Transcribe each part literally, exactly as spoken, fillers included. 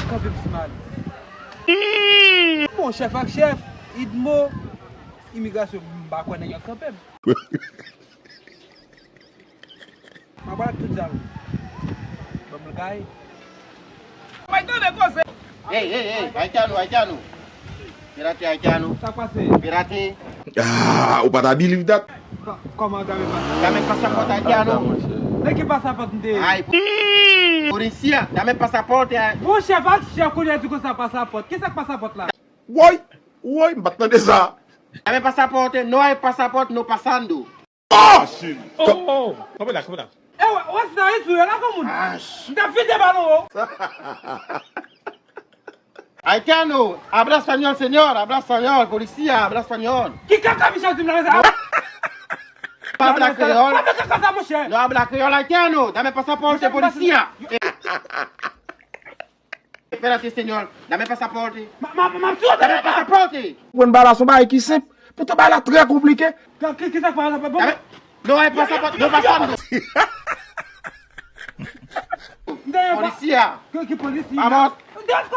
Kanpe m si mal. Bon, chèf ak chèf, idmo, imigrasyon, m pa kwè nèg yo ap kanpe m. M ap pale ak tout zam. Ban m l kay. Mwen tande koze. Hey, hey, hey, Haitiano, Haitiano. Pirate Haitiano. Sa k pase? Pirate. Ah, ou pa ta believe that? Kòman dame pasapòt? Dame pasapòt Haitiano. Nan ki pasapòt m te ye? Ay, polisya, dame pasapòt. Bon, chèf ak chèf, kounye a di konsa pasapòt. Ki sa k pasapòt la? Woy, woy, m pa t tande sa. Dame pasapòt, no hay pasapòt, no pasando. Oh! Oh, oh, oh. Kanpe la, kanpe la. E wè, wè, si ta ret sou yo la, kòm moun. M t ap fite balon, o. Haitiano, habla español, señor, habla español, policía, habla español. Ki kaka Michel di m la, sa? No habla créole. Pa fè kaka sa, monchè. No habla créole, haitiano, dame pasaporte, policía. Espérate, señor, dame pasaporte. Ma, ma, ma, ma, dame pasaporte. Konprann bagay la se yon bagay ki senp. Poutan bagay la trè konplike. Ki, ki, ki sa k pa, pa, pa, dame, no hay pasaporte, no pasando. Policía. Ki, ki polisya? Vamos.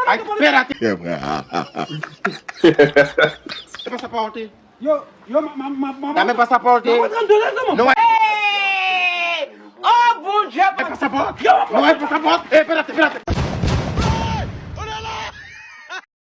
Ay, espérate. Dame pasaporte. Yo, yo, ma, ma, ma, ma, dame pasaporte. Ma, ma, ma, no hay. Oh, Bondye. Dame pasaporte. Yo, no hay pasaporte. Eh, espérate, espérate.